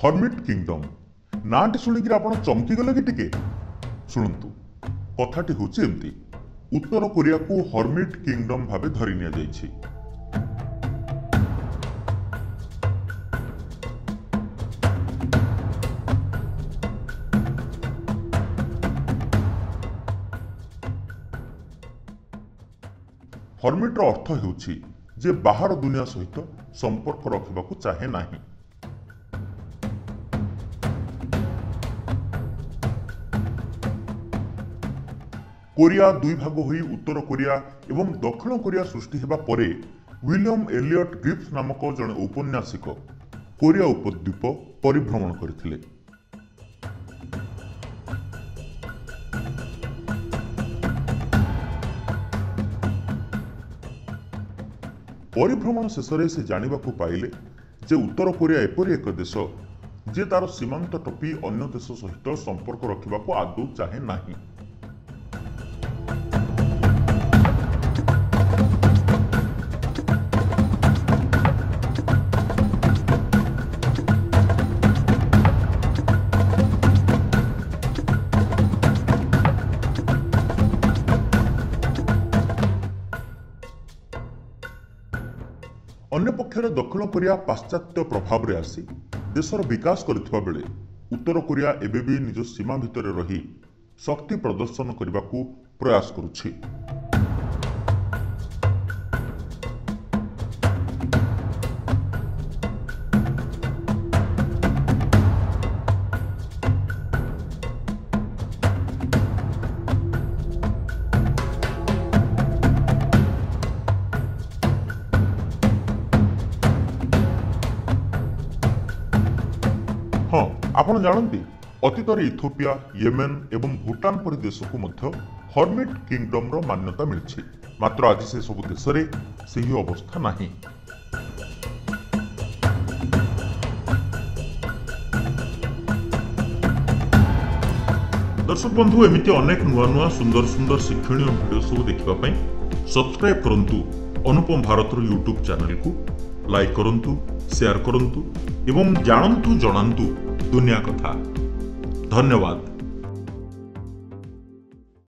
Hermit kingdom ନାଁଟି ଶୁଣିକିରି ଆପଣ ଚମକିଗଲେ କି ଟିକେ? ଶୁଣନ୍ତୁ, କଥାଟି ହେଉଛି ଏମିତି। ଉତ୍ତର କୋରିଆକୁ ହର୍ମିଟ୍ କିଙ୍ଗଡମ୍ ଭାବେ ଧରି ନିଆଯାଇଛି। ହର୍ମିଟ୍ର ଅର୍ଥ ହେଉଛି ଯେ ବାହାର ଦୁନିଆ ସହିତ ସମ୍ପର୍କ ରଖିବାକୁ ଚାହେଁ ନାହିଁ। କୋରିଆ ଦୁଇ ଭାଗ ହୋଇ ଉତ୍ତର କୋରିଆ ଏବଂ ଦକ୍ଷିଣ କୋରିଆ ସୃଷ୍ଟି ହେବା ପରେ ୱିଲିୟମ ଏଲିୟଟ୍ ଗ୍ରିଫ୍ସ ନାମକ ଜଣେ ଔପନ୍ୟାସିକ କୋରିଆ ଉପଦ୍ୱୀପ ପରିଭ୍ରମଣ କରିଥିଲେ। ପରିଭ୍ରମଣ ଶେଷରେ ସେ ଜାଣିବାକୁ ପାଇଲେ ଯେ ଉତ୍ତର କୋରିଆ ଏପରି ଏକ ଦେଶ ଯେ ତାର ସୀମାନ୍ତ ଟପି ଅନ୍ୟ ଦେଶ ସହିତ ସମ୍ପର୍କ ରଖିବାକୁ ଆଦୌ ଚାହେଁ ନାହିଁ। ଅନ୍ୟପକ୍ଷରେ ଦକ୍ଷିଣ କୋରିଆ ପାଶ୍ଚାତ୍ୟ ପ୍ରଭାବରେ ଆସି ଦେଶର ବିକାଶ କରିଥିବା ବେଳେ ଉତ୍ତର କୋରିଆ ଏବେ ବି ନିଜ ସୀମା ଭିତରେ ରହି ଶକ୍ତି ପ୍ରଦର୍ଶନ କରିବାକୁ ପ୍ରୟାସ କରୁଛି। ହଁ, ଆପଣ ଜାଣନ୍ତି ଅତୀତରେ ଇଥୋପିଆ, ୟେମେନ ଏବଂ ଭୁଟାନ ପରି ଦେଶକୁ ମଧ୍ୟ ହର୍ମିଟ୍ କିଙ୍ଗଡମ୍ର ମାନ୍ୟତା ମିଳିଛି। ମାତ୍ର ଆଜି ସେସବୁ ଦେଶରେ ସେହି ଅବସ୍ଥା ନାହିଁ। ଦର୍ଶକ ବନ୍ଧୁ, ଏମିତି ଅନେକ ନୂଆ ନୂଆ ସୁନ୍ଦର ସୁନ୍ଦର ଶିକ୍ଷଣୀୟ ଭିଡ଼ିଓ ସବୁ ଦେଖିବା ପାଇଁ ସବସ୍କ୍ରାଇବ୍ କରନ୍ତୁ ଅନୁପମ ଭାରତର ୟୁଟ୍ୟୁବ୍ ଚ୍ୟାନେଲକୁ, ଲାଇକ୍ କରନ୍ତୁ, ସେୟାର କରନ୍ତୁ ଏବଂ ଜାଣନ୍ତୁ ଜଣାନ୍ତୁ ଦୁନିଆ କଥା। ଧନ୍ୟବାଦ।